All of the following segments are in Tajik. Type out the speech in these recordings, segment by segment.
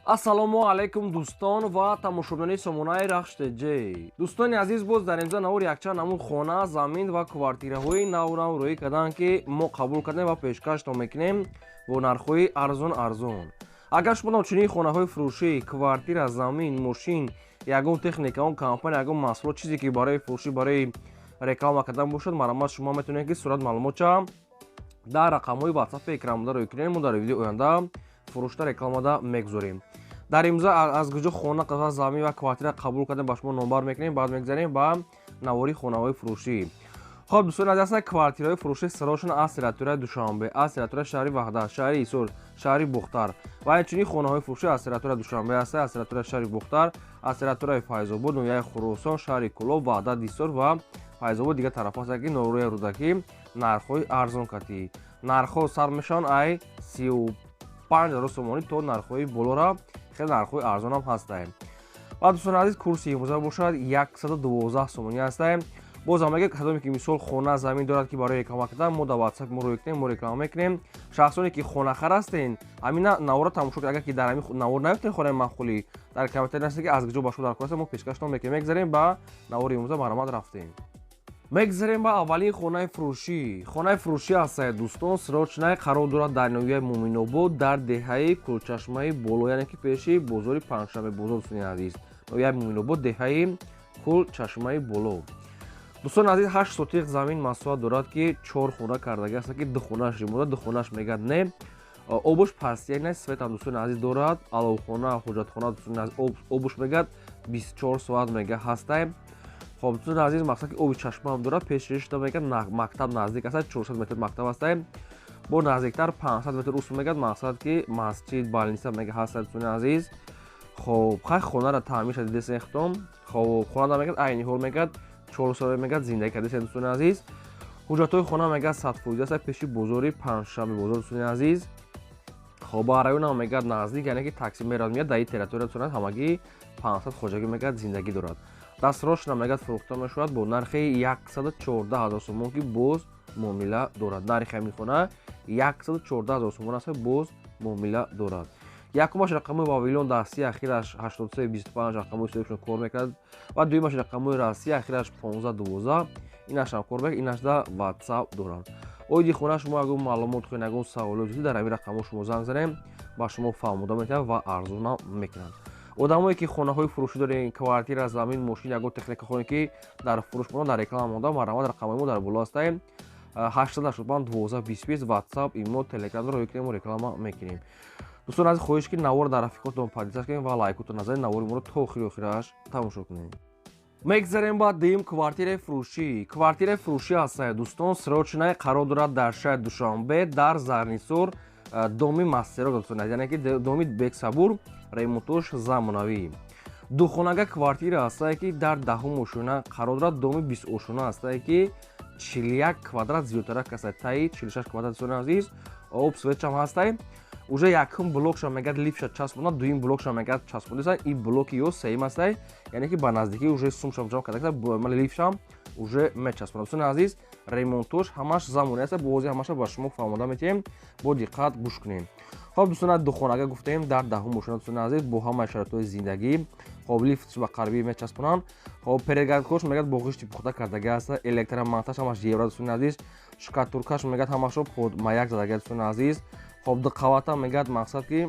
Ассалому алайкум, дӯстон ва тамошобинони сомонаи Рахш ТЖ. Дӯстони азиз, боз дар имза навор якчанд намуд хона, замин ва квартираҳои навнав рӯӣ карданд, ки мо қабул кардем ва пешкаштон мекунем бо нархҳои арзон арзон. Агар шумо чунин хонаҳои фурӯшӣ, квартира, замин, мошин, ягон техника, он компания, ягон маҳсулот, чизе ки барои фурӯшӣ, барои реклама кардан бошад, марҳамат, шумо метавонед, ки сурат маълумотча дар рақамҳои ватсапи экранбуда рӯй кунем. Мо дар видеои оянда фурӯшта рекламада мегузорем. Дар имза аз куҷо хона, замин ва квартира қабул кардем, ба шумо номбар мекунем. Баъд мегзарем ба навори хонаҳои фурӯшӣ. Хоб, дӯстони азиз, ҳастанд квартираҳои фурӯшӣ сирошон аз территорияи Душанбе, аз территорияи шаҳри Ваҳдат, шаҳри Ҳисор, шаҳри Бохтар ва инчунин хонаҳои фурӯшӣ аз территорияи Душанбе ҳастанд, аз территорияи шаҳри Бохтар, аз территорияи Файзобод, ноҳияи Хуросон, шаҳри Кӯлоб, Ваҳдат, Ҳисор ва Файзобод, дигар тарафҳо ҳастанд, ки ноҳияи Рӯдакӣ, нархҳои арзон катӣ. Нархҳо сар мешаванд ай 35 000 сомонӣ то нархҳои болора, хеле нархҳои арзонам ҳастанд. Ва, дӯстони азиз, курси имрӯза бошад 112 сомонӣ ҳастанд. Боз ҳам мегӯяд, кадоме ки мисол хона, замин дорад, ки барои реклама кардан, мо дар ватсап мо рӯй кунем, мо реклама мекунем. Шахсоне ки хонахар ҳастен, ҳамина навора тамошо кунед. Агар ки дар ҳамин навор наёфтед хонаи маъқулӣ, дар комментарий нависед, ки аз куҷо ба шумо дар кор аст, мо пешкаштон мекунем. Мегзарем ба навори имрӯза, марҳамат, рафтем. Мегзарем ба аввалин хонаи фурӯшӣ. Хонаи фурӯшӣ ҳастае, дӯстон, срочный, қарор дорад дар ноҳияи Муъминобод, дар деҳаи Кулчашмаи Боло, яъне ки пеши бозори Панҷшанбе бозор. Дӯстони азиз, ноҳияи Муъминобод, деҳаи Кулчашмаи Боло. Дӯстони азиз, 8 сотиқ замин масоҳат дорад, ки чор хона кардаги аст, ки ду хонааш ремонта, ду хонааш мегӯяд не. Обуш пастияна, светам, дӯстони азиз, дорад, аловхона, ҳоҷатхона. Дӯстони азиз, обуш мегӯяд 24 соат мега ҳастай. Хоб, дӯстони азиз, мақсад ки оби чашмаам дорад. Пешишта мегӯяд мактаб наздик аст, 400 метр мактаб ҳастай, бо наздиктар 500 метр усул мегӯяд, мақсад ки масҷид, больница мега ҳастад. Дӯстони азиз, хоб, хай, хонара таъмирша дидесен худтон. Хоб, хонада мегӯяд айни ҳол мегӯяд 4 сола мегӯяд зиндагӣ кардесен. Дӯстони азиз, ҳуҷҷатҳои хона мегӯяд 100% аст, пеши бозори Панҷшанбе бозор. Дӯстони азиз, хоб, ба районам мегӯяд наздик, яъне ки такси меравад, меяд. Дар ин территория, дӯстони азиз, ҳамагӣ 500 хоҷагӣ мегӯяд зиндагӣ дорад. Дастрошна мегӯяд фурӯхта мешавад бо нархи 114 000 сомон, ки боз муомила дорад. Нархи ҳамин хона 114 000 сомон аст, боз муомила дорад. Якумаш рақамҳои Вавилон, дастии ахираш 8325, рақамҳои соҳибшон кор мекунад, ва дуюмаш рақамҳои Россия, ахираш 1512, инашам кор мекунад, инашда ватсап доранд. Оиди хона шумо ягон маълумот хоҳед, ягон саволот доред, дар ҳамин рақамҳо шумо занг занем, ба шумо фаҳмода метавад ва арзонам мекунанд. Одамое ки хонаҳои фурӯшӣ дорем, квартира, замин, мошин, ягон техника хоҳем, ки дар фурӯш монда, дар реклама монда, марҳамат, рақамҳои мо дар боло ҳастаем: 885 12 20, ватсап, имо, телеграм рӯй кунем, мо реклама мекунем. Дӯстон азиз, хоҳиш ки навор дар рафиқотон поделиться кунем ва лайкотон назанед, навори моро то охири охираш тамошо кунем. Мегзарем ба дуюм квартираи фурӯшӣ. Квартираи фурӯшӣ ҳастае, дӯстон, срочный, қарор дорад дар шаҳри Душанбе, дар Зарнисор, доми Мастеро, дӯстон, яъне ки доми Бексабур, ремонтош замонавӣ. Духонага квартира ҳастае, ки дар даҳум ошёна қарор дорад, доми бистошёна ҳастае, ки 41 квадрат зиёдтарак аст, таи 46 квадрат. Дӯстони азиз, об, светчам ҳастай. Уже якум блокша мегӯяд лифша часпонад, дуюм блокша мегӯяд часпониса, и блоки ё сеюм астай, яъне ки ба наздикӣ уже сумшам ҷамъ карда, лифшам уже мечаспонад. Дӯстони азиз, ремонтош ҳамаш замони аст, бози ҳамаша ба шумо фаҳмода метиҳем, бо диққат гӯш кунем. Хоб, дӯстона, духонага гуфтем, дар даҳум ошёна, дӯстони азиз, бо ҳамаи шароитҳои зиндагӣ. Хоб, лифт ба қарибӣ мечаспонанд. Хоб, перегородкош мегӯяд бо ғишти пухта кардаги аст, электромонтаж ҳамаш евро. Дӯстони азиз, штукатуркаш мегӯяд ҳамашо под маяк задаги, дӯстони азиз. Хоб, дуқавата мегӯяд, мақсад ки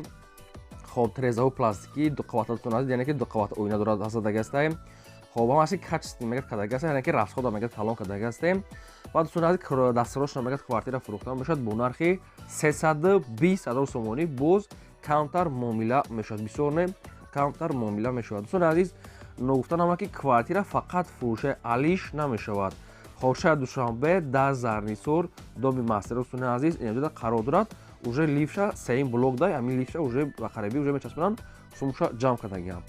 хоб, трезаҳо пластикӣ, дуқавата, дӯстони азиз, яъне ки дуқавата оина дорад, задаги астаем. Хоб, ҳамаси качественный мегӯяд кардаги аст, яъне ки расхода мегӯяд калон кардаги астем. Ва, дӯстони азиз, дастрошна мегӯяд квартира фурӯхта мешавад бо нархи 320 000 сомонӣ, боз камтар муомила мешавад, бисёр не, камтар муомила мешавад. Дӯстони азиз, ногуфта намонад, ки квартира фақат фурӯшаи алиш намешавад. Хоб, шаҳри Душанбе, дар Зарнисор, доми Мастер, дӯстони азиз, инҷода қарор дорад. Уже лифша сеюм блок дай, ҳамин лифша уже ба қарибӣ уже мечаспонанд, сумша ҷамъ кардагиам.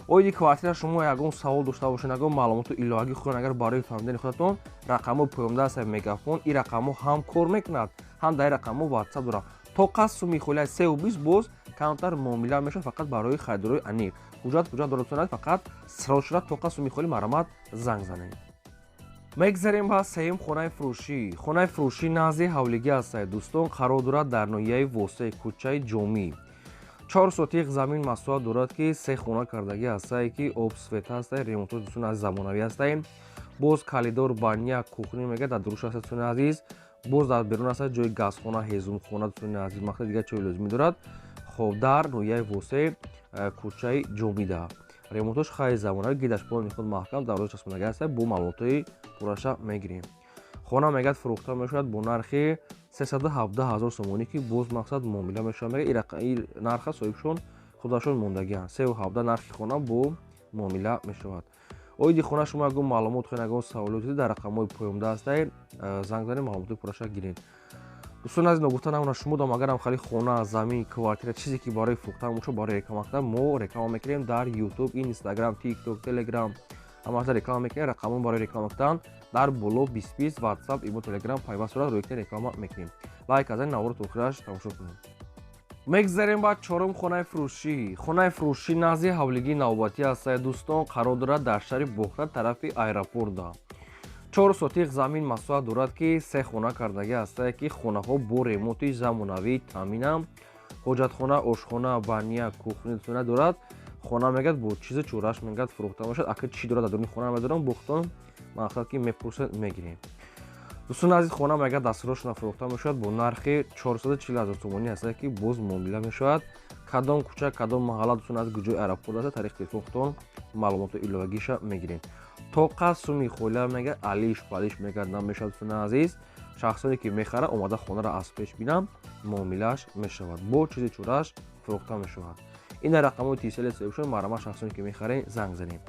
Оиди квартира шумо ягон савол дошта бошед, ягон маълумоту иловагӣ хоҳед, агар барои фаҳмидани худатон, рақамҳо поёнда аст, Мегафон ин рақамҳо ҳам кор мекунад, ҳам дар ин рақамҳо ватсап дорад. То қасд суми холияи сеу бист, боз камтар муомила мешавад, фақат барои харидорои аниқ, ҳуҷҷат дорад, фақат срочно, то қасд суми холи марҳамат, занг занед. Мегзарем ба сеюм хонаи фурӯшӣ. Хонаи фурӯшӣ назди ҳавлигӣ ҳастад, дӯстон, қарор дорад дар ноҳияи Восеъ, кӯчаи Ҷомӣ. 4 сотих замин масоҳат дорад, ки се хона кардагӣ ҳастае, ки об, свет ҳастае, ремонтҳо, дӯстони азиз, замонавӣ ҳастае. Боз коридор, баня, кухня мегӯяд, дар дуруш аст, дӯстони азиз. Боз дар берун аст ҷои газхона, ҳезумхона, дӯстони азиз, мақсад дигар чой лозимӣ дорад. Хоб, дар ноҳияи Восеъ, кӯчаи Ҷомида. Ремонтош хеле замонавӣ, гидаш полни худ маҳкам, дарвоза часпондагӣ ҳастае, бо маълумотҳои пурраша мегирем. Хона мегӯяд, фурӯхта мешавад бо нархи 317 ҳазор сомонӣ, ки боз мақсад муомила мешавад. Мегӯяд, ин нарха соҳибшон худашон мондагианд. 3,17 нархи хона бо муомила мешавад. Оиди хона шумо ягон маълумот хоҳед, ягон саволот, дар рақамҳои поёнда ҳастае, занг занед, маълумоти пурраша гиред. Дӯстони азиз, ногуфта намонад, шумо дам агарам хали хона, замин, квартира, чизе ки барои фурӯхтан бошад, барои реклама кардан, мо реклама мекунем дар YouTube, Instagram, TikTok, Telegram, ҳамаша реклама мекунем. Рақамон барои реклама кардан дар боло 20 20, WhatsApp, имо, Telegram пайваст сурат рӯи реклама мекунем. Лайк азани, наворо то охираш тамошо кунед. Мегзарем ба чорум хонаи фурӯшӣ. Хонаи фурӯшӣ назди ҳавлигии навбатӣ ҳастае, дӯстон, қарор дорад дар шаҳри Бохтар, тарафи аэропорта. 4 сотих замин масоҳат дорад, ки се хона кардагӣ ҳастае, ки хонаҳо бо ремонти замонавӣ таъминам. Ҳоҷатхона, ошхона, баня, кухня, дӯстона, дорад. Хона мегӯяд, бо чизи чӯраш мегӯяд, фурӯхта мешавад. Ака чӣ дорад дар дуруни хона, намедонам, бухтон мақсад ки мепурсед, мегирем. Дӯстони азиз, хона мегӯяд, дастурошона фурӯхта мешавад бо нархи 440 ҳазор сомонӣ ҳастае, ки боз муомила мешавад. Кадом кӯча, кадом маҳалла, дӯстони азиз, куҷои аэропорт аст, тариқи телефон худтон маълумоти иловагиша мегирем. Тоқа суми холя мегӯяд, алиш палиш мегӯяд, намешавад, дӯстони азиз. Шахсоне ки мехарад, омада хонаро аз пеш бинам, муомилааш мешавад, бо чизи чӯраш фурӯхта мешавад. Ин рақамҳои тисели соҳибшон, марҳамат, шахсоне ки мехаред, занг занед.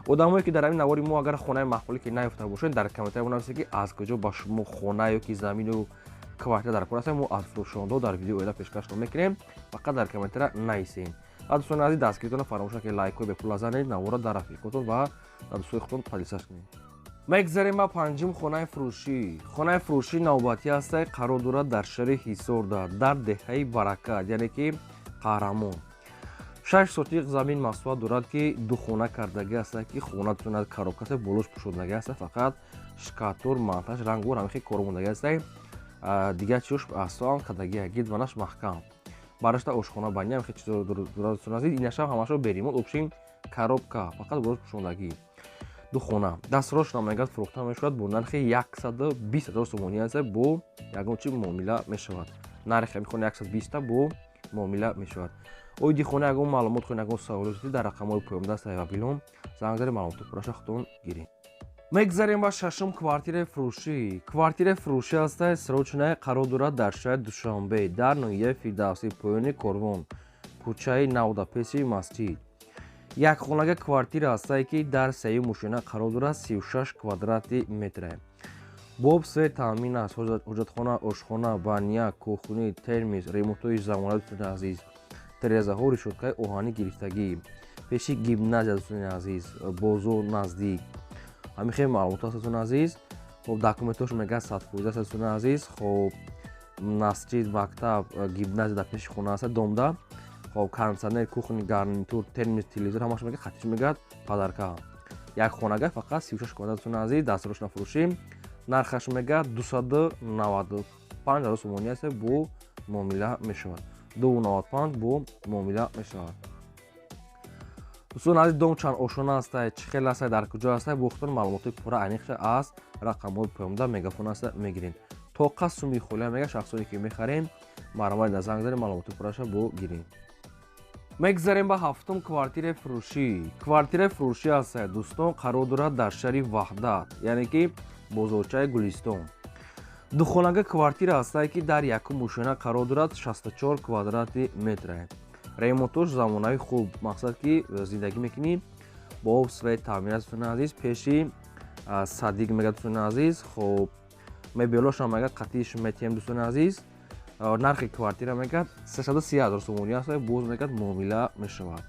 Одамое ки дар ҳамин навори мо агар хонаи маъқулӣ ки наёфта бошед, дар комментария бинависед, ки аз куҷо ба шумо хона ё ки замину квартира дар кор аст. Мо аз фурӯшондаҳо дар видеои оянда пешкашро мекунем. Фақат дар комментария нависед. Ва дӯстони азиз, дастгиритонро фаромӯш накунед, лайкҳои бепул занед, наворро дар рафиқотон ва дар дӯстои худтон поделиться кунед. Мегзарем ба панҷум хонаи фурӯшӣ. Хонаи фурӯшӣ навбатӣ ҳастае, қарор дорад дар шаҳри Ҳисорда, дар деҳаи Баракат, яъне ки Қаҳрамон. 6 сотиқ замин масоҳат дорад, ки ду хона кардагӣ ҳастае, ки хона тунад коробка аст, болош пӯшондагӣ аст, фақат штукатур, монтаж, рангу ҳамихи кор мондагӣ ҳастае. Дигар чиёш аслан кардагӣ, гидванаш маҳкам. Барашта ошхона, баня, ҳамихи чизо дорад, дӯстони азиз. Инашам ҳамашо бе ремонт, общем коробка, фақат болош пӯшондагӣ. Ду хона дастрош намегӯяд, фурӯхта мешавад бо нархи 120 ҳазор сомонӣ аст, бо ягон чи муомила мешавад. Нархи ҳамин хона 120 бо муомила мешавад. Оиди хона ягон маълумот хоҳед, ягон саволот, дар рақамҳои поёнда саҳифа занг занед, маълумоти пурраша худтон гиред. Мегзарем ба шашум квартираи фурӯшӣ. Квартираи фурӯшӣ ҳастае, срочная, қарор дорад дар шаҳри Душанбе, дар ноҳияи Фирдавсӣ, поёни Корвон, кӯчаи Навда, пеши масҷид. Якхонага квартира ҳастае, ки дар сеюм ошёна қарор дорад, 36 квадрати метре. Бо об, свет таъмин аст. Ҳоҷатхона, ошхона, баня, кухня, термис, ремонтҳои замонавӣ, дӯстони азиз, терезаҳо, решёткаи оҳанӣ гирифтагӣ, пеши гимназия, дӯстони азиз, бозор наздик. Ҳамин хеле маълумот аст, дӯстони азиз. Хоб, документҳош мегӯяд, 100% аст, дӯстони азиз. Хоб, масҷид, мактаб, гимназия дар пеши хона аст, домда. Хоб, кондиционер, кухонный гарнитур, термис, телевизор ҳамаш мегӯяд, хатиш мегӯяд, подарка. Як хонага фақат 36 квадрат, дӯстони азиз, дастрош нафурӯшӣ. Нархаш мегӯяд, 295 ҳазор сомонӣ аст, бо муомила мешавад. 2,95 бо муомила мешавад. Дӯстони азиз, дом чанд ошона ҳастае, чӣ хел ҳастае, дар куҷо ҳастае, бо худтон маълумотҳои пурра аниқша аз рақамҳои поёнда мегафон аста мегирем. Тоқа суми холия мега, шахсоне ки мехарем, марҳамат, дар занг занед, маълумоти пурраша бо гирем. Мегзарем ба ҳафтум квартираи фурӯшӣ. Квартираи фурӯшӣ ҳастае, дӯстон, қарор дорад дар шаҳри Ваҳдат, яъне ки бозорчаи Гулистон. Духонага квартира ҳастае, ки дар якум ошёна қарор дорад, 64 квадрати метре. Ремонтош замонави хуб, мақсад ки зиндагӣ мекунӣ, бо об, свет таъмин аст, дӯстони азиз, пеши садик мегӯяд, дӯстони азиз. Хоб, мебелошам мегӯяд, қатиш метиҳем, дӯстони азиз. Нархи квартира мегӯяд, 330 ҳазор сомонӣ аст, боз мегӯяд, муомила мешавад.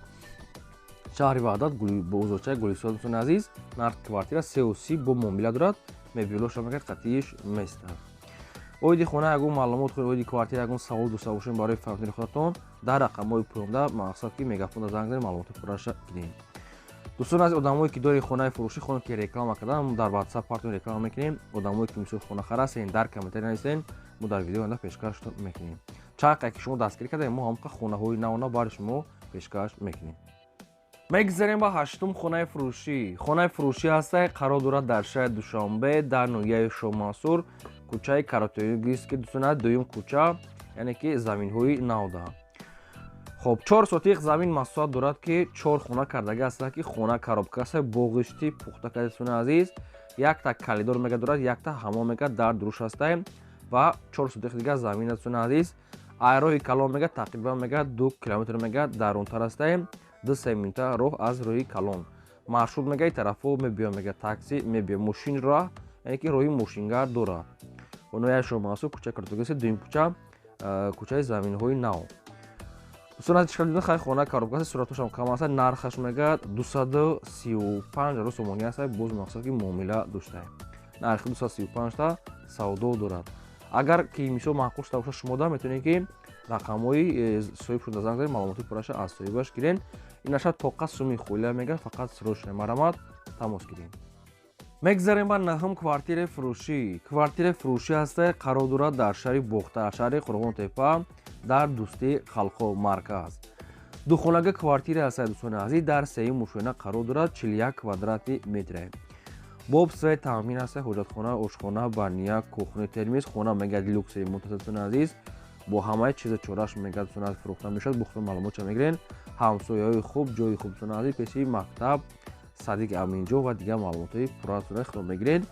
Шаҳри Ваҳдат, бозорчаи Гулистон, дӯстони азиз, нархи квартира 3,30 бо муомила дорад, мебелошам мегӯяд, қатиш местад. Оиди хона ягон маълумот хоҳед, оиди квартира ягон савол дошта бошед, барои фаҳмидани худатон дар рақамҳои поёнда мақсад ки мегафонда занг занед, маълумоти пурраша гирем. Дӯстони азиз, одамое ки дори хонаи фурӯшӣ, хона ки реклама кардан, дар WhatsApp партон реклама мекунем. Одамое ки мисол хонахар ҳастен, дар комментария нависен, мо дар видео оянда пешкашто мекунем. Чанд ки шумо дастгирӣ кардаем, мо ҳамқа хонаҳои навна бари шумо пешкаш мекунем. Мегзарем ба ҳаштум хонаи фурӯшӣ. Хонаи фурӯшӣ ҳастай, қарор дорад дар шаҳри Душанбе, дар ноҳияи Шоҳмансур, кӯчаи Каратоюгист, ки дӯстона дуюм кӯча, яъне ки заминҳои навда. Хоб, 4 сотиқ замин масоҳат дорад, ки чор хона кардаги ҳастанд, ки хона коробка аст, боғишти пухта карда. Дӯстони азиз, якта коридор мега дорад, якта ҳамом мега дар дуруш ҳастай ва 4 сотиқ дигар замин. Дӯстони азиз, ай роҳи калон мега тақрибан мега 2 километр мега дарунтар ҳастай, 2-3 минута роҳ аз роҳи калон. Маршрут мега и тарафҳо мебиём, мега такси мебиём, мошин роҳ, яъне ки роҳи мошингард дорад. Ноҳияи Шоҳмансур, кӯчаи Картогиси, дуюм кӯча, кӯчаи заминҳои нав. Дӯстон аз чиқар хай, хона коробка аст, суратошам кам аст. Нархаш мега 235 000 сомонӣ аст, боз мақсад ки муомила доштаем. Нархи 235-та савдо дорад. Агар ки мисол маъқул шуда бошад шумода, метавонед ки рақамҳои соҳиб шуда занг занед, маълумоти пурраша аз соҳибаш гирен. Ин аша тоқа суми хӯлия мега, фақат срочно марамат тамос гирем. Мегзарем ба наҳум квартираи фурӯшӣ. Квартираи фурӯшӣ ҳастай, қарор дорад дар шаҳри Бохтар, шаҳри Қурғонтепа, дар Дӯстии халқҳо, марказ. Духонага квартира ҳастай, дӯстони азиз, дар сеюм ошёна қарор дорад, 41 квадрати метре. Бо об, свет таъмин ҳастай, ҳоҷатхона, ошхона, баня, кухня, термиз. Хона мега люкс ремонт аст, дӯстони азиз, бо ҳамаи чиза чораш мега, дӯстони азиз, фурӯхта мешавад. Бо худтон маълумотша мегирен. Ҳамсояҳои хуб, ҷои хуб, дӯстони азиз, пеши мактаб Садиқ Аминҷо ва дигар маълумотҳои пурра худтон мегиред.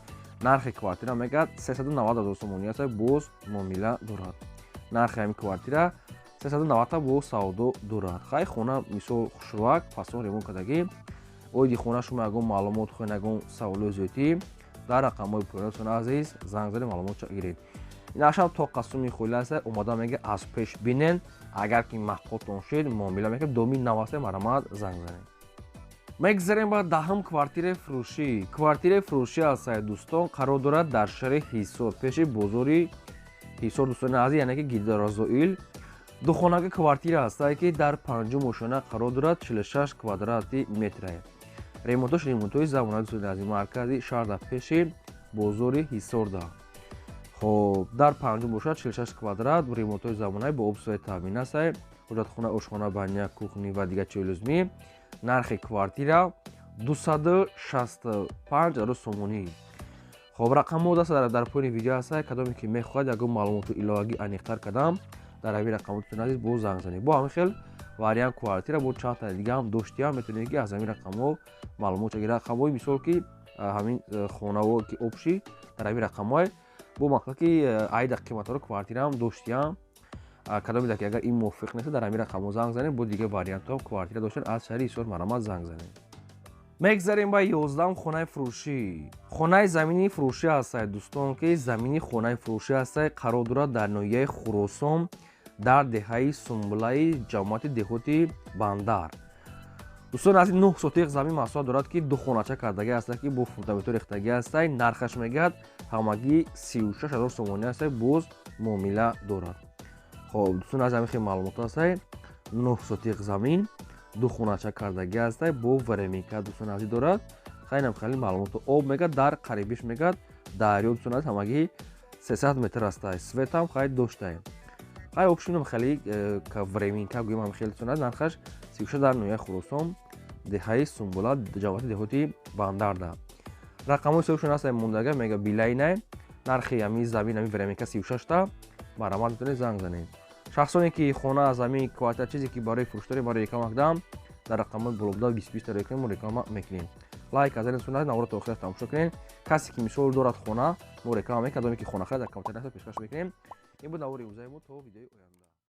Нархи квартира мегӯяд 390 ҳазор сомонӣ аст, боз муомила дорад. Нархи ҳамин квартира 390 боз савдо дорад. Хай, хона мисол хушрӯак, фасон ремонт кардагӣ. Оиди хона шумо ягон маълумот хоҳед, ягон саволои зиёдтӣ, дар рақамҳои поёнатон, азиз, занг зани, маълумотша гиред. Ин ашам то қасуми холи аст, омада мега аз пеш бинен. Агар ки маъқултон шуд, муомила мекунед. Доми нав аст, марамат занг занед. Мегзарем ба даҳум квартираи фурӯшӣ. Квартираи фурӯшӣ ҳастай, дӯстон, қарор дорад дар шаҳри Ҳисор, пеши бозори Ҳисор, дӯстони азиз, яъне ки Гидроузел. Духонага квартира ҳастае, ки дар панҷум ошёна қарор дорад, 46 квадрати метре. Ремонтош ремонтҳои замонави, дӯстони азиз, маркази шаҳр, дар пеши бозори Ҳисорда. Хоб, дар панҷум бошад, 46 квадрат, ремонтҳои замонави, бо об, свет таъмин ҳастай, ҳоҷатхона, ошхона, баня, кухня ва дигар чизи лозимӣ. Нархи квартира 265 ҳазор сомонӣ. Хоб, рақамҳо даст дар поёни видео ҳаста. Кадоме ки мехоҳад ягон маълумоту иловагӣ аниқтар кардам, дар ҳамин рақамҳо, дӯстони азиз, боз занг занед. Бо ҳамин хел вариант квартира бо чандта дигаам доштиам, метавонед ки аз ҳамин рақамҳо маълумот гиред. Рақамҳои мисол ки ҳамин хонаҳо ки общий дар ҳамин рақамҳое, бо мақсад ки айда қиматҳоро квартираам доштиам. Кадоме ки агар ин мувофиқ нест, дар ҳамин рақамҳо занг занед. Бо дигар вариантҳо квартира доштан аз шаҳри Ҳисор, марамат занг занед. Мегзарем ба 11-ум хонаи фурӯшӣ. Хонаи заминии фурӯшӣ ҳастай, дӯстон, ки замини хонаи фурӯшӣ ҳастай, қарор дорад дар ноҳияи Хуросон, дар деҳаи Сумбулаи ҷамоати деҳоти Бандар. Дӯстон аз 9 сотиқ замин масоҳат дорад, ки ду хонача кардагӣ ҳастад, ки бо фундаментҳо рехтагӣ ҳастай. Нархаш мегӯяд ҳамагӣ 36 000 сомонӣ ҳастай, боз муомила дорад. Хоб, дӯстон аз ҳамин хел маълумот ҳастай: 9 сотиқ замин, ду хонача кардагӣ ҳастай, бо временка, дӯстон азиз, дорад. Хайнам хеле маълумоту. Об мегӯяд дар қарибиш, мегӯяд дарё, дӯстон азиз, ҳамагӣ 300 метр ҳастай. Светам хай доштай. Хай, общем, хеле временка гӯем ҳам хеле, дӯстон азиз. Нархаш 36, дар ноҳияи Хуросон, деҳаи Сумбула, ҷамоати деҳоти Бандарда. Рақамҳои соҳибшон ҳастай мондага, мега билайнай. Нархи ҳамин замин, ҳамин временка 36-та. Марҳамат, метавонед занг занед. Шахсоне ки хона, замин, квартира, чизе ки барои фурӯш дорем, барои реклама кардам, дар рақамҳои болобуда 20 20 рекунем, мо реклама мекунем. Лайк аз суннат, наворо то охир тамошо кунед. Касе ки мисол дорад хона, мо реклама мекунем. Кадоме ки хона харид, дар комментария пешкаш мекунем. Ин буд навори имрӯзаи мо. То видеои оянда.